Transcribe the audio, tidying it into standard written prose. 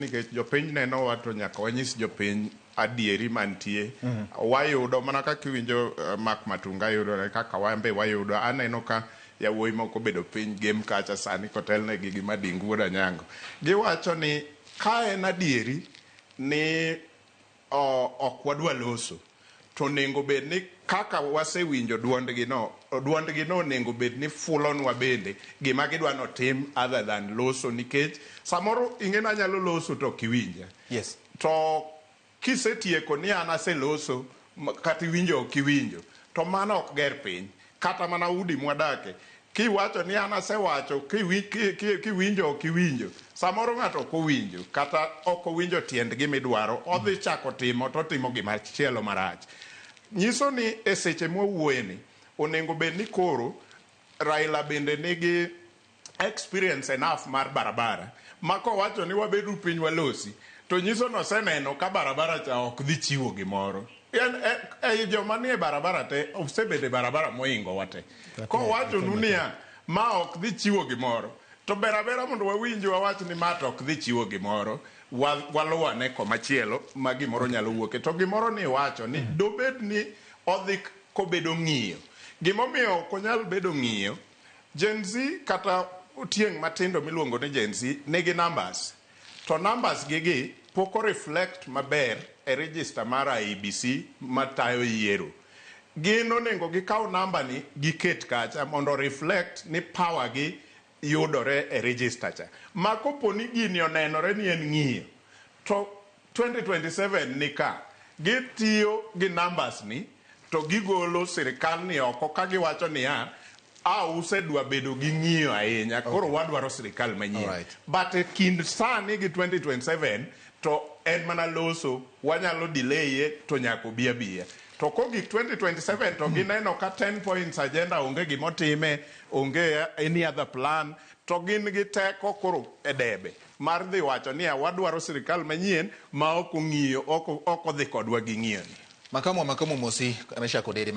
Nikech jopiny nenowa to nyaka wanyis jopiny adieri mantie. Wayudo mana kaka iwinjo Mark Matunga yudore kaka wan be wayudo. Aneno ka yawuoyi moko obedo piny Gem kacha sani kotelnegi gi Madingu wuod Anyango. Giwacho ni ka en adieri ni ok wadwa loso to onego bed ni kaka wasewinjo duondgi no, duondgi no onego bed ni fulonwa bende gima gidwa notim other than loso nikech samoro ing'e ni anyalo loso to ok iwinja. To kisetieko ni an aseloso kata iwinjo ok iwinjo to mano ok ger piny. Kata mana udi mwadake kiwacho ni an asewacho kiwinjo ok iwinjo samoro ng'ato ok owinjo kata ok owinjo tiend gima idwaro odhi chako timo to otimo gima chielo marach. Nyiso ni e seche mwawuoye ni onego bed ni koro Raila bende nigi experience enough mar barabara ma kowacho ni wabedu piny walosi to nyiso ni oseneno ka barabara cha ok dhi chiwo gimoro. En e joma nie barabara te osebedo e barabara moingo wa te. Kowachonu niya ma ok dhi chiwo gimoro to ber abera mondo wawinj wawach ni ma to ok dhi chiwo gimoro waluw ane komachielo ma gimoro nyalo wuoke. To gimoro ni iwacho ni dobed ni odhi kobedo ng'iyo. Gimomiyo ok onyal bedo ng'iyo Gen Z kata tieng' matindo miluongo ni Gen Z nigi numbers. To numbers gi gi pok o reflect maber e register mar IEBC matayo yiero. Gin onego gikaw namba ni giket kacha mondo reflect ni power gi yudore e register cha. Ma kopo ni gini onenore ni en ng'iyo to 2027 ni ka, gitiyo gi numbers ni to gigolo sirikal ni oko ka giwacho niya, a usedwa bedo gi ng'iyo ahinya koro wadwaro sirikal manyien. But e kind sani gi 2027 to en mana loso, wanyalo delay ye to nyaka obi abiya. To kogik 2027 to gineno ka 10 points agenda onge gimotime, onge any other plan, to gin gi teko koro e debe mar dhi wacho niya wadwaro sirikal manyien ma ok ong'iyo, ok odhi kodwa gi ng'iyo ni. Makamu wa makamu mosi Meshack Odede.